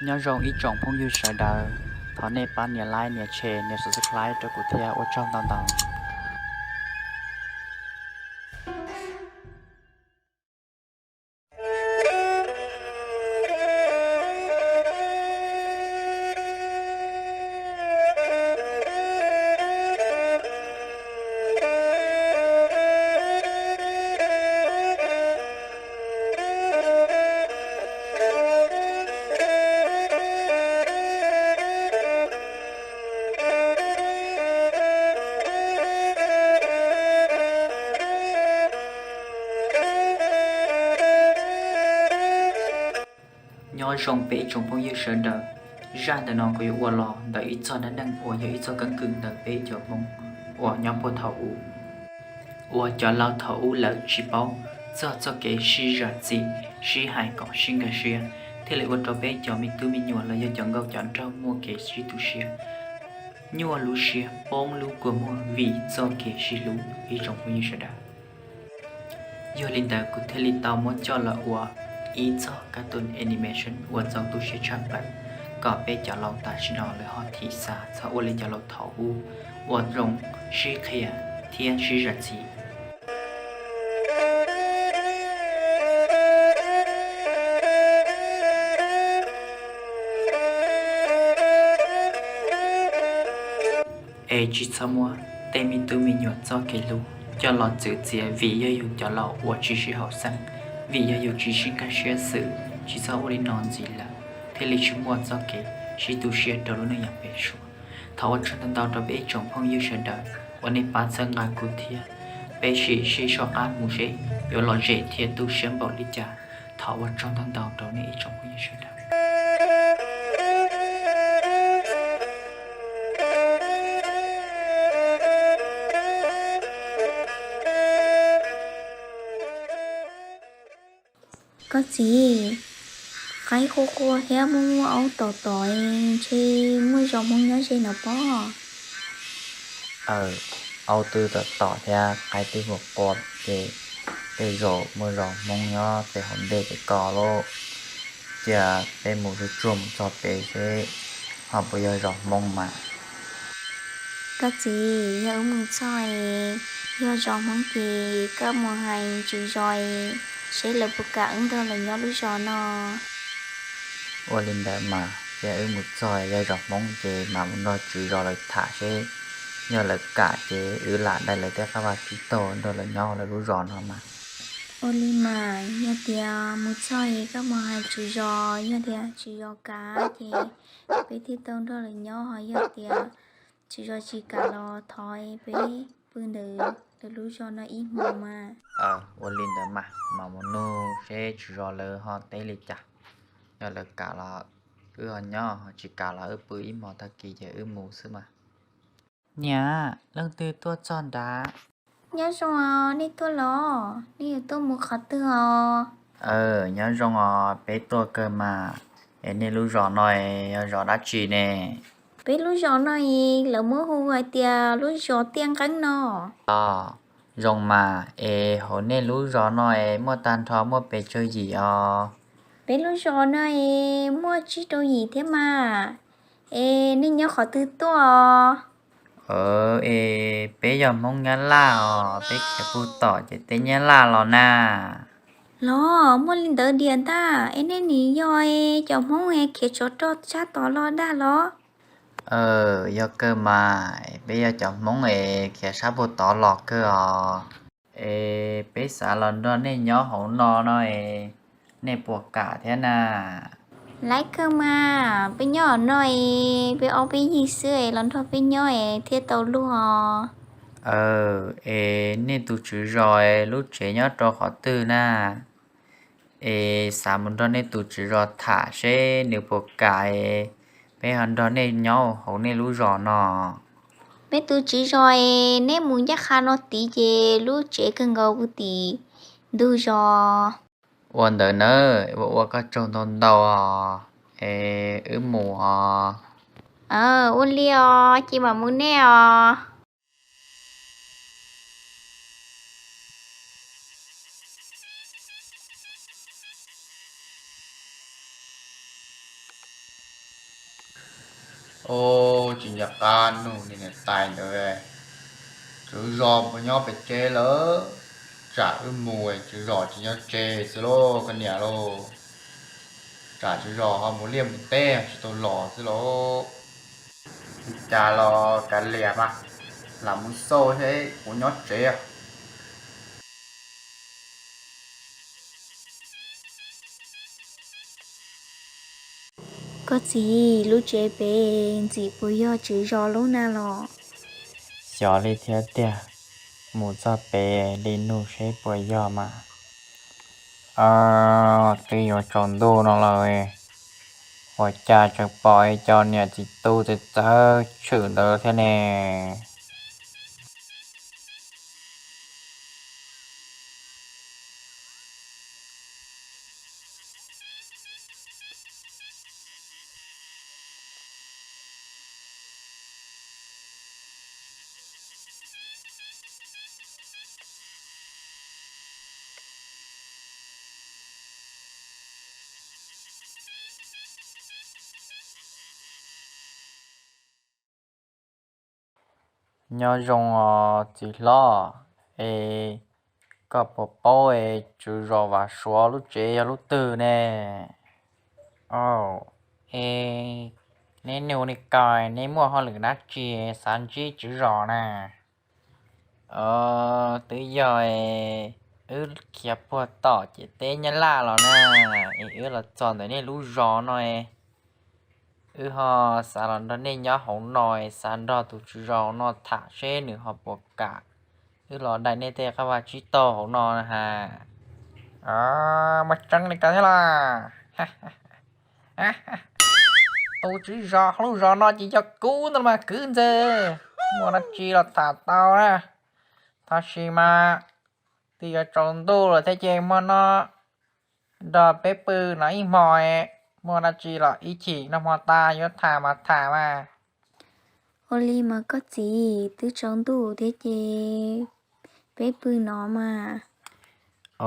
Nyob zoo ib tsoom phooj ywg sawv daws, thov nej pab nias like, nias share, nias subscribe rau kuv thiab, ua tsaug ntau ntau. Nyob zoo peb ib tsoom phooj ywg sawv daws, zaj ntawm no kuv yuav ua los ntawm ib txog dab neeg uas yog ib txog keeb kwm ntawm peb cov Hmoob uas nyob puag thaum ub, uas cov laus thaum ub lawv tsis paub txog txoj kev sib zam txim, sib hais kom sib nkag siab, thiaj li ua rau peb cov me tub me nyuam los yog cov nkauj cov nraug muaj kev sib tu siab, nyuaj lub siab, poob lub kua muag vim txoj kev sib hlub ib tsoom phooj ywg sawv daws. Yog li ntawd kuv thiaj li tau muab coj los ua ib txog cartoon animation uas txaus tu siab tshaj plaws, kom peb cov laus tam sim no lawv ho thim xav txog ua li cov laus thaum ub uas zoo sib qhia thiab sib zam txim. Es tsis txhob muab tej me tub me nyuam txoj kev hlub coj los txwv txiav vim yog yus cov laus uas tsis sib haum xeeb, vim yog yus tsis sib nkag siab xwb. Tsis txhob ua li no ntxiv lawm, thiaj li tsis muaj txoj kev sib tu siab rau lub neej yav pem suab. Thov ua tsaug ntau ntau rau peb ib tsoom phooj ywg sawv daws uas nej pab txhawb nqa kuv thiab. Peb sim sib soj qab mus seb yuav lom zem thiab tu siab npaum li cas. Thov ua tsaug ntau ntau rau nej ib tsoom phooj ywg sawv daws. Koj txiv, qaib quaj quaj thiab muaj muaj aub tom tom, ntshe muaj zos Hmoob nyob ze no pob. Aw, aub twb tom tom thiab qaib twb quaj quaj ces tej zaum muaj zos Hmoob nyob pem hauv ntej pem ko lauj. Cia peb mus tsuag tsuag mus txog pem seb ho puas yog zos Hmoob mas. Koj txiv, yog wb mus txog es yog zos Hmoob ces koj mus hais tswv zos es seb lawv puas kam wb nrog lawv nyob lub zos no. Ua li ntawd mas, cia wb mus txog yog zos Hmoob ces mam mus nrog tswv zos lawv tham seb yog lawv kam ces wb lam dai lawv tej qab vaj tsib taug nrog lawv nyob lawv lub zos no mas. Ua li mas, yog tias mus txog es koj mus hais tswv zos, yog tias tswv zos kam ces peb thiaj tau nrog lawv nyob, ho yog tias tswv zos tsis kam los thov peb pw ntawm lawv lub zos no ib hmos mas. Ua li ntawd mas, mam mus nug seb tswv zos lawv ho teb li cas. Yog lawv kam los wb ho nyob, ho tsis kam los wb pw ib hmos tag kis ces wb mus xwb mas. Niam, leej twg tuaj txog nrad? Nyob zoo os, nej tuaj los? Nej yuav tuaj mus qhov twg os? Nyob zoo os, peb tuaj kawg mas. Es nej lub zos no es yog zos dab tsi ne? Peb lub zos no es lawv muab hu hais tias lub zos Tiaj Nqeeb no. Os, zoo mas, es hauv nej lub zos no es muaj tag nrho muaj pes tsawg yim os? Peb lub zos no es muaj tsib rau yim thiab mas. Es nej nyob qhov twg tuaj os? Es peb yog Hmoob Nyab Laj os, peb khiav puag tom ces teb Nyab Laj los na. Los muaj li ntawd diam ntag, es nej nim yog cov Hmoob es khiav tsov rog sab tod los dag los? Yog kawg mas, peb yog cov Hmoob es khiav sab puag tod los kawg os. Es peb xav los nrog nej nyob hauv no no es, nej puas kam thiab na? Laib kawg mas, peb nyob hauv no es peb ob peb yig xwb es los nrog peb nyob es thiaj tau luag os. Es nej tus tswv zos lub tsev nyob rau qhov twg na? Es xav mus nrog nej tus tswv zos tham seb nws puas kam es peb ho nrog nej nyob hauv nej lub zos no. Peb tus tswv zos es neb mus ncaj qha no tid ces lub tsev kawg nkaus puag tim ntug zos. Ua ntawd nawb, ua ua koj tsaug ntau ntau os, es wb mus os. Ua li os, ces mam mus nej os. Os, tsis nco qab nug niam tais ntawd, tswv zos puas nyob pem tsev lawm? Tsam wb mus tswv zos tsis nyob tsev xwb lauj koj niam lauj. Tsam tswv zos ho mus liaj mus teb tsis tau los xwb lauj. Li cas los kav liam mas, lam mus xauj seb puas nyob tsev. Koj txiv, lub tsev pem ntxim puas yog tswv zos lub na los? Xyov li thiab tiag, mus txog pem li nug seb puas yog mas. Twb yuav tsaus ntuj no lawm, ua cas tseem pom cov niam txiv tub txawv txawv tshwm ntawd thiab ne? Nyob zoo os txiv hlob, es koj puas paub es tswv zos Vam Suav lub tsev yog lub twg ne? Es neb nug li ko, neb muaj hauj lwm dab tsi xav ntsib tswv zos na? Twb yog wb khiav puag tom ciam teb Nyab Laj los na, es wb los txog ntawm nej lub zos no, wb ho xav los nrog nej nyob hauv no, xav nrog tus tswv zos hauv no tham seb nws ho puas kam wb los dai nej tej qab vaj tsib taug hauv no na has. Muaj tseeb li ko thiab los? Tus tswv zos hauv lub zos no ces yog kuv ntag mas kwv ntxawg, muaj dab tsi los tham tau na. Tab sis mas twb yuav tsaus ntuj lawm thiab ces hmo no nrog peb pw no ib hmo, muaj dab tsi los ib chim noj hmo tas yuav tham mas tham mas. Ua li mas koj txiv, twb tsaus ntuj thiab ces peb pw no mas.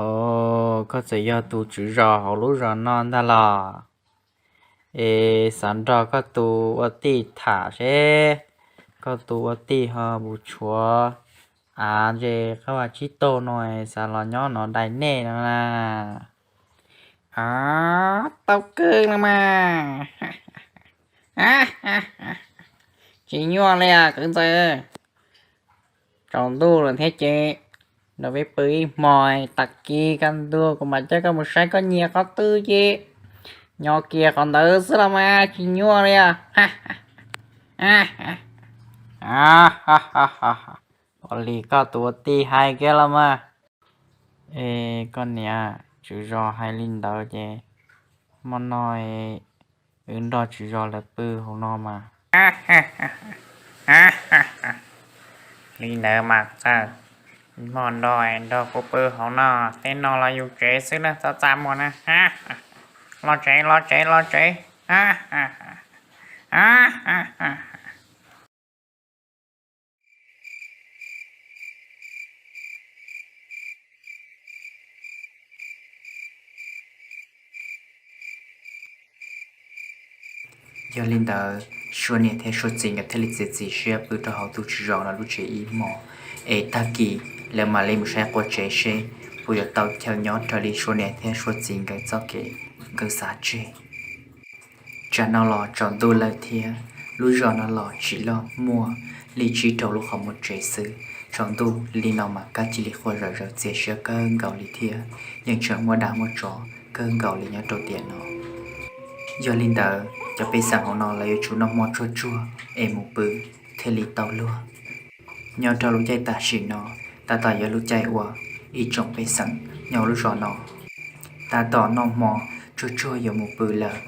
Os, koj txawm yog tus tswv zos hauv lub zos no ntag los? Es xav nrog koj tus ua tij tham seb koj tus ua tij ho puas tshuav av ntse qab vaj tsib taug no, xav los nyob no dai nej no na. Tau kawg no mas. Tsis nyuaj li kwv ntxawg. Tsaus ntuj lawm thiab ces nrog peb pw ib hmo, tag kis kaj ntug kuv mam coj koj mus saib koj nyiam qhov twg ces nyob kiag qhov ntawd xwb los mas tsis nyuaj li os. Ua li koj tus ua tij hais kiag los mas. Es koj niam, tswv zos hais li ntawd ces hmo no wb nrog tswv zos lawv pw hauv no mas. Li ntawd mas txawm hmo no nrog kuv pw hauv no, tej no los yus tsev xwb na, txhob txaj muag na. Los tsev, los tsev, los tsev. Yog li ntawd, Suav niam thiab Suav txiv nkawd thiaj li txiav txim siab pw rau hauv tus tswv zos no lub tsev ib hmo. Es tag kis lawv mam li mus saib qua tsev seb puas yuav tau chaw nyob raws li Suav niam thiab Suav txiv nkawd txoj kev nkawd xav tseg. Tsam no los tsaus ntuj lawm thiab, lub zos no los tsis loj, muaj li tsib rau lub qhov muag tsev xwb. Tsaus ntuj li no mas kab cia li quaj zom zaws txias siab kawg nkaus li thiab, yeej tseem muaj dab muaj tsov kawg nkaus li nyob rau tiam no. Yog li ntawd cov pej xeem hauv no lawv yuav tsum noj hmo tsuag tsuag es mus pw thiaj li tau luag. Nyob rau lub caij tam sim no, tab tom yog lub caij uas ib tsoom pej xeem nyob lub zos no tab tom noj hmo tsuag tsuag yuav mus pw lawm,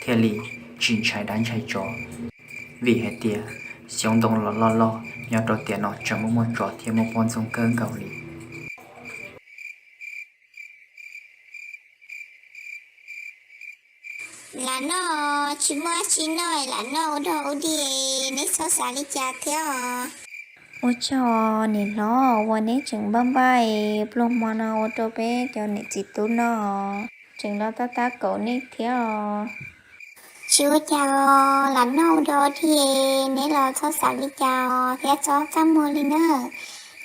thiaj li tsis ntshai dab ntshai tsov. Vim hais tias xyoob ntoo los loj loj, nyob rau tiam no tseem muaj muaj tsov thiab muaj poj ntxoog kawg nkaus li. Lam noj, tsis muaj dab tsi noj, lam noj ua dog ua dig, neb txhob xav li cas thiab os. Ua tsaug niam hlob uas neb tseem npaj npaj pluag hmo no ua rau peb cov niam txiv tub noj, tseem los tab tab kaum nej thiab os. Tsis ua cas os, lam noj ua dog dig, neb los txhob xav li cas os thiab txhob txaj muag li na.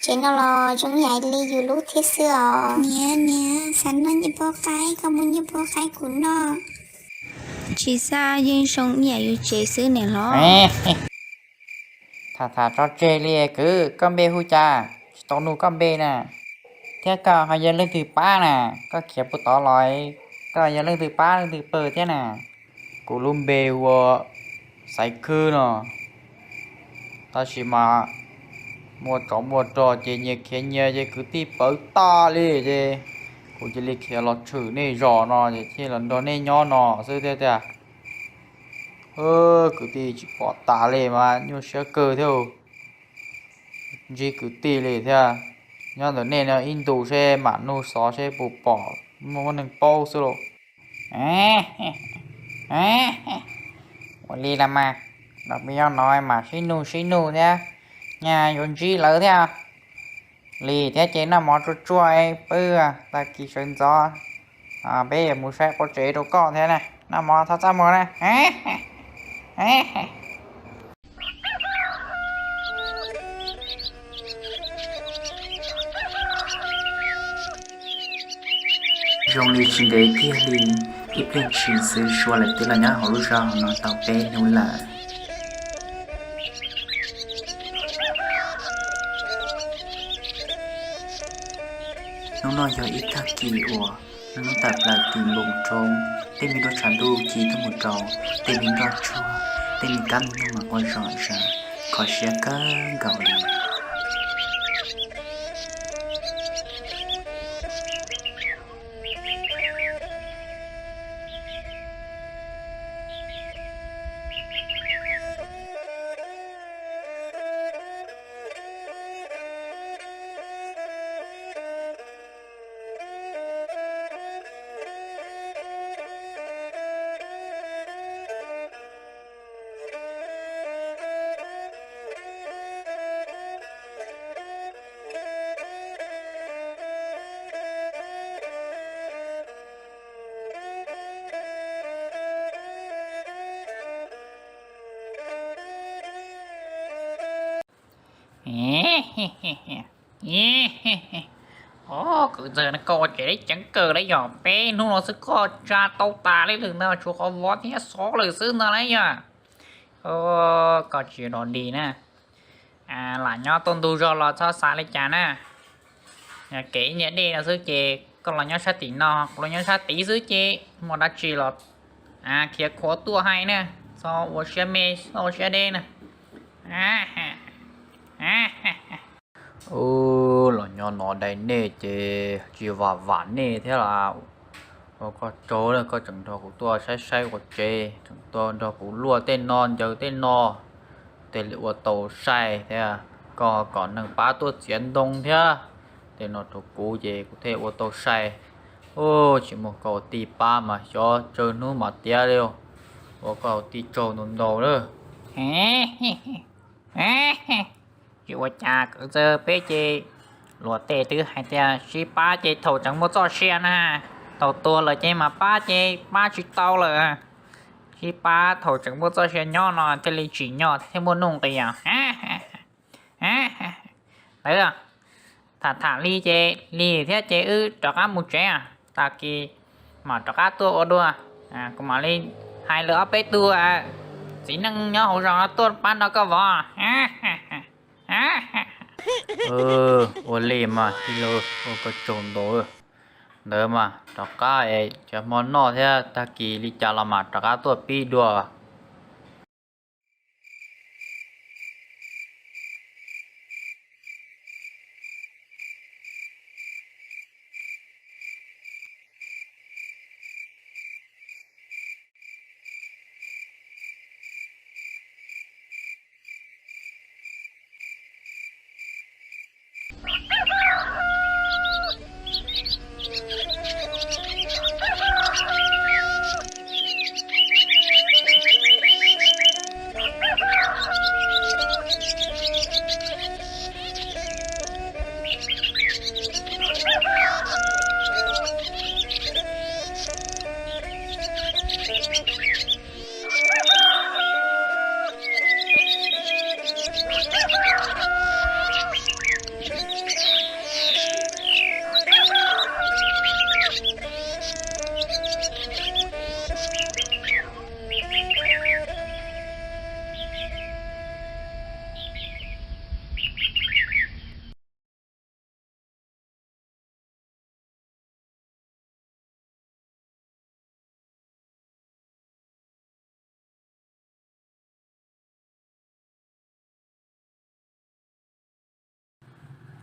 Tsev no los zoo ib yam li yus lub thiab xwb os. Niam, niam, xav noj nyiaj pub qaib, koj muab nyiaj pub qaib kuv noj. Tsis xav, yeej zoo ib yam yus tsev xwb niam hlob. Tham tham tso tseg li kwv, koj npe hu cas? Tsis tau nug koj npe na. Thiab koj ho yog leej twg pab na? Koj khiav puag tod los, koj yog leej twg pab leej twg pawg thiab na? Kuv lub npe hu ua Xaiv Khwb no, tab sis mas muaj tsov muaj rog ces nyias khiav nyias ces kwv tij pawv tag li ces kuv cia li khiav los tshwm nej zos no ces thiaj los nrog nej nyob no xwb thiab tiag. Kwv tij tsis pom tas li mas nyuaj siab kawg thiab. Ntsib kwv tij li thiab. Nyob ntawm nej no ib ntus seb mam nug xov seb puas pom, muaj neeg paub xwb lauj. Ua li los mas, los peb nyob no mam sib nug sib nug thiab, nyaj yuav ntsib lawv thiab. Li thiab ces noj mov tsuag tsuag pw, tag kis sawv ntxov peb yuav mus saib qua tsev rau koj thiab na. Noj mov txhob txaj muag na. Zoo li tsis ntev kiag li, ib pliag ntshis xwb Suav lawv twb los nyob hauv lub zos no tau peb hnub lawm. Hnub no yog ib tag kis uas hnub tawm plaws tim npoo roob, tej me duab tshav ntuj ci tuaj mus rau tej me nroj tsuag, tej me kab me noog mas ua zom zaws, kho siab kawg nkaus li. Kwv ntxawg, koj ua tsev ceeb kawg li yog peb hnub no xwb koj tsa tau tas li lawm ntag, tshuav qhov vov thiab xov lawm xwb ntag lauj yog. Koj tsis dog dig na, lam nyob tuaj ntug zog los txhob xav li cas na. Kev ib nyuag dej no xwb ces koj los nyob sab tim no, kuv los nyob sab tid xwb ces muaj dab tsi los khiav khuav tuaj hais na, txhob ua siab me, txhob ua siab deb na. Los nyob no dai nej ces tsis vam vam nej thiab las. Ua koj tsaug, koj tseem nrog kuv tuaj saib saib ua tsev, tseem tuaj nrog kuv luaj tej no ncaws tej no, tej li ua tau sai thiab. Koj kom neeg pab tuaj txiav ntoo thiab tej no rau kuv ces kuv thiaj ua tau sai. Tsis muaj koj ua tij pab mas xyov tsawg hnub mas tiav li, ua koj ua tij tsaug ntau ntau lawm. Tsis ua cas kwv ntxawg, peb ces luag tej twb hais tias sib pab ces thaum tseem muaj txoj sia na, thaum tuag lawm ces mas pab ces pab tsis tau lawm. Sib pab thaum tseem muaj txoj sia nyob no thiaj li tsim nyog thiaj muaj nuj nqis. Tham tham li ces lig thiab ces wb rov qab mus tsev, tag kis mam rov qab tuaj ua dua. Kuv mam li hais lawv ob peb tug txiv neej nyob hauv zos tuaj pab nrog koj vov. Ua li mas tij laug, ua koj tsaug ntau. Ntawd mas rov qab es cov hmo noj thiab tag kis li cas los mas rov qab tuaj pib dua.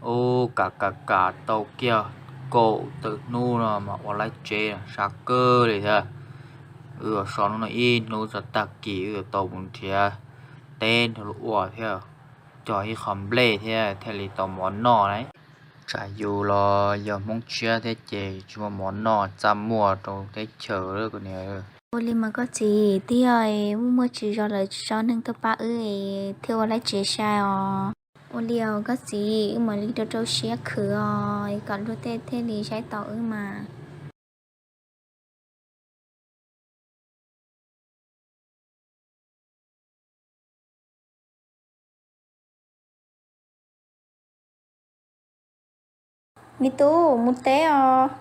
Ub, kam kam kam tau kiag kaum tawm hnub no mas ua laib tsev sab kawg li thiab. Wb yuav so hnub no ib hnub txog tag kis wb yuav tau mus nrhiav teb nrog luag ua thiab, cog ib qho nplej thiab thiaj li tau mov noj na. Tsam yus los yog Hmoob tshiab thiab ces tsis muaj mov noj, txaj muag rau teb chaws lawm koj niam. Ua li mas koj txiv, twb yog muaj muaj tsis zoo lawm tsis tso neeg tuaj pab wb thiaj ua laib tsev sai os. Ua li os koj txiv, wb mam li rau rau siab khwv os, kom luag tej thiaj li saib taus wb mas. Me tub, mus teb os.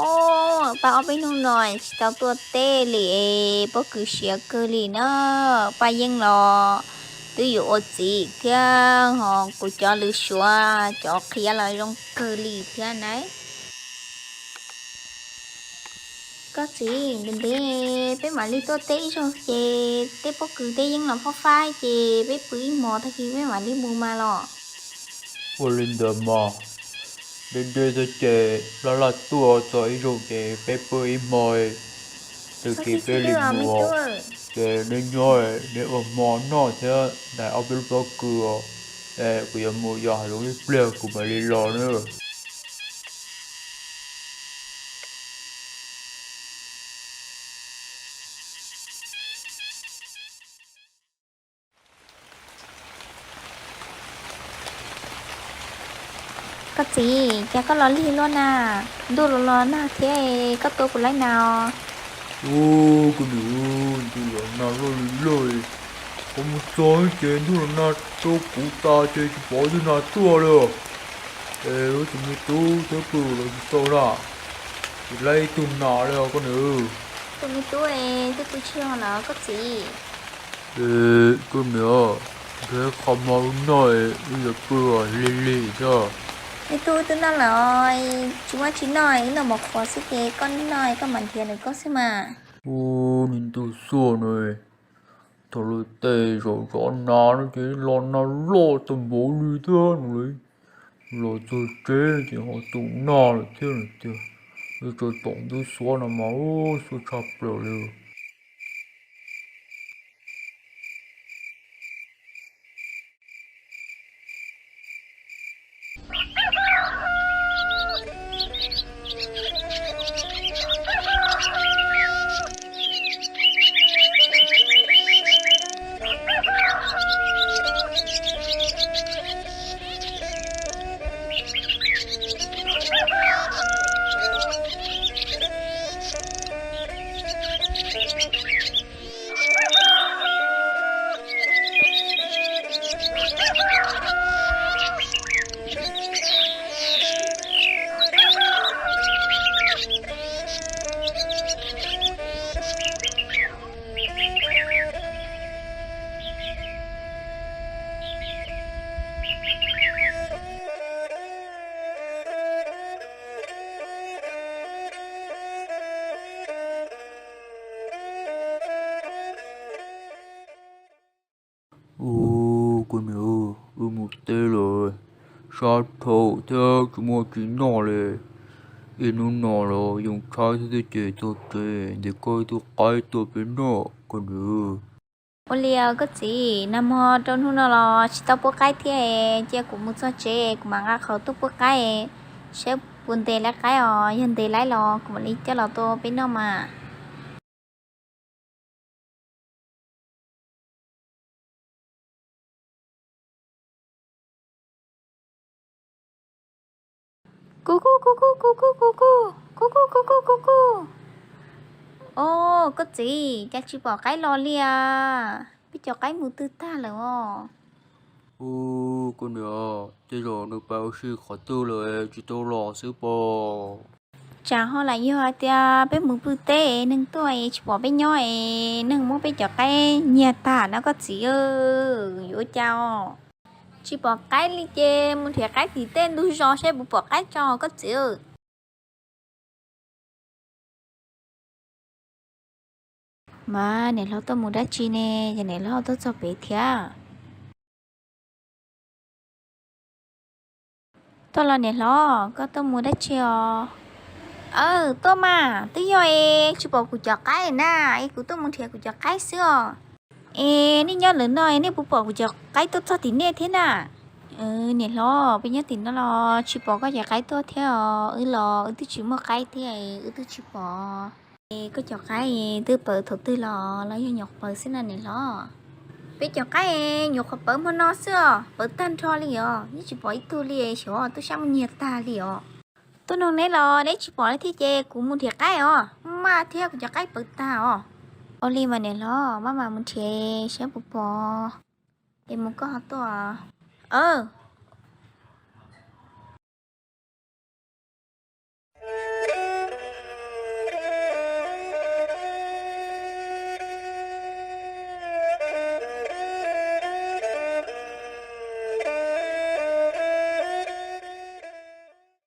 Ob, pab ob peb hnub no tsis tau tuaj teb li, pob kws siav kawg li na. Paj Yeeb los twb yuav ua txiv thiab ho kuv cov lwm suav cov qhiav los zoo kawg li thiab na. Koj txiv, ntev ntev peb mam li tuaj teb ib zaug ces tej pob kws tej yeeb los fab fab ces peb pw ib hmos tag kis peb mam li mus mas los. Ua li ntawd mas, deb deb xwb ces laj laj tuaj txog ib zaug ces peb pw ib hmo, tag kis peb li mus. Ces neb nyob neb ua hmo noj thiab nais ob peb lub pob kws, kuv yuav mus yos hav zoov ib pliag kuv mam li los na. Koj txiv, cas koj los lig luaj na, ntuj los los nag thiab, koj tua kuv laib na os. Ub, koj niam, ntuj los nag loj li loj, kuv mus txog ces ntuj los nag rau kuv tas ces tsis pom tus nag tuaj li. Es tus me tub twb pw los tsis tau na, tsis laib ib tug nas li os koj niam. Tus me tub twb pw tsis yog lawm koj txiv. Koj niam, nrhiav qhov mov noj, wb yuav pw lig lig thiab. Me tub, wb twb noj lawm, tsis muaj tsis noj, wb noj mov qhuav xwb ces koj noj koj mam nrhiav ntawm koj xwb mas. Ub, niag ntuj xuaj no, thaum lawv tej zaum zov nas no ces los nag loj tag npaum li thiab no li. Los txog tsev ces ho tu nag lawm thiab no tiag. Wb tsaws tom ntub xuav no mas xuaj tshaj plaws li. Ub, koj niam, wb mus teb lawm, sab dhau thiab tsis muaj tsis noj li. Ib hnub no los yoo tshaib thiab thiab ces txog tsev ntes koj ib tug qaib tuaj peb noj koj niam. Ua li os koj txiv, nag hmo rau hnub no los tsis tau pub qaib thiab, cia kuv mus txog tsev kuv mam nqa qhov tuaj pub qaib, saib puas ntes lawv qaib os, yog ntes lawv los kuv mam li coj los tua peb noj mas. Kuj kuj kuj kuj kuj kuj kuj kuj kuj kuj kuj kuj kuj kuj. Os, koj txiv, cas tsis pom qaib los li as? Peb cov qaib mus twg tag lawm os? Ub, koj niam, tej zaum nws pais ua si qhov twg lawm tsis tau los xwb pob. Tsam ho lam yog hais tias peb mus pw teb neeg tuaj es tsis pom peb nyob es neeg muab peb cov qaib nyiag tag na koj txiv. Yuav ua cas os? Tsis pom qaib li ces mus nrhiav qaib tim tej ntug zos saib puas pom qaib tso koj txiv. Mas niam hlob tuaj mus dab tsi ne, ces niam hlob tuaj txog pem thiab? Tuaj los niam hlob, koj tuaj mus dab tsi os? Aw, tuaj mas, twb yog es tsis pom kuv cov qaib na, es kuv tuaj mus nrhiav kuv cov qaib xwb os. Es nej nyob lawm no es nej puas pom kuv cov qaib tuaj txog tim nej thiab na? Niam hlob, peb nyob tim no los tsis pom koj cov qaib tuaj thiab os, wb los wb twb tsis muaj qaib thiab, wb twb tsis pom. Es koj cov qaib twb pawv thaum twg los, los yog nyuam qhuav pawv xwb na niam hlob? Peb cov qaib nyuam qhuav pawv hmo no xwb os, pawv tag nrho li os, yeej tsis pom ib tug li, xyov twb sab muab nyiag tag li os. Tuaj nug neb los neb tsis pom li thiab ces kuv mus nrhiav qaib os, maj thiab kuv cov qaib pawv tag os. Ua li mas niam hlob, maj mam mus nrhiav saib puas pom. Es mus koj ho tuaj. Aw,